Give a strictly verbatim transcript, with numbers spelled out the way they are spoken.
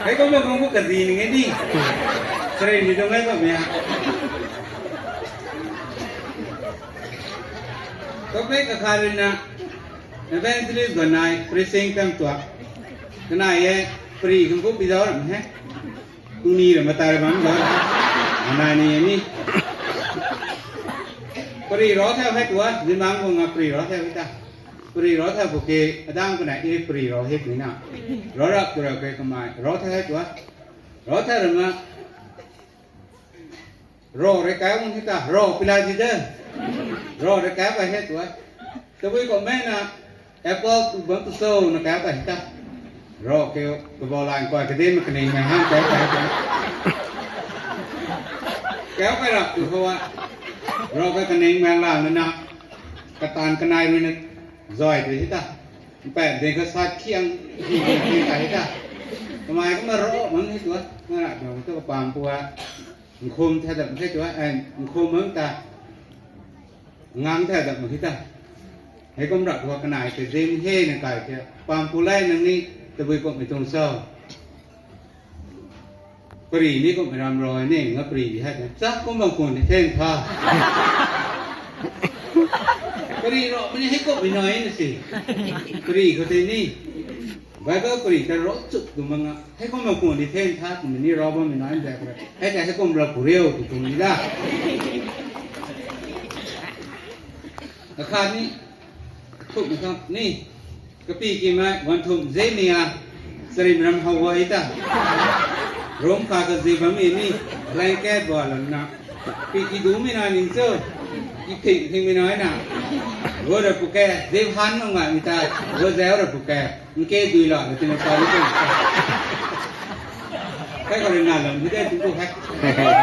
Hei kumna kung ku kazi ning e ni. Sari ni tuang e kumna. Topic kakhat rui na evangelist ganai preaching tam tuak. Kanai e, pari kung ku pi zau ram he. Tuni ra matai ra bam zau. Anai ni e ni. Pari ro thau hei tua, zimang kung a pari ro thau hei ta. Pari ro thau bu ke, adang kanai e pari ro hei puni na. Ro rap tu ra ke kamai, ro thau hei tua. Ro thau ra ma. Ro rui kau bam hei ta, ro pila di de. Ro rui kau bam hei tua. Tabui kum mei na, apple tu bam tu so na kau bam hei ta. Ro ke, kabau lan kua kade ma kaning mei han kau bam hei ta. Kau kai rap tu hou a. Ro ke kaning mei lan na na. Katan kanai rui na. Zai tu hei ta. Mpat de ka sat khiang hi hi ta hei ta. Kamai kumna ro bam hei tua. Nga ra dong tu ka pam pu a. Nkhum thau dap hei tua, eh, nkhum mang ta, ngang thau dap hei ta. Hei kum rap tua kanai ke zim hei na kai ke, pam pu lai nang ni, tabui kum mei tuang so. Pari ni kum mei ram rui ni, nga pari di hei ta. Sa kum bang khun di then tha. Pari ro mei ni hei kum mei nai na si. Pari khou tei ni. Bible pari ta ro chuk tu manga. Hei kum bang khun di then tha, kum ni ro bam mei nai nzak kura. Hei ta hei kum ra pu riu tu kum ni da. Kakhat ni, thuk ni thuk ni. Kapi ki mei, wan thum ze ni a. Sarim ram hou wa hei ta. Rom kha ka ze bam e ni. Blanket wa lam na. Pi ki du mei na ning cho. Ki thing thing mei na na. Ro ra pu ke, ze han nung ngai mei ta. Ro zau ra pu ke. Nke dui la, na tina pa ni kum. Kai ko ri na lam, ni de tu tu hai.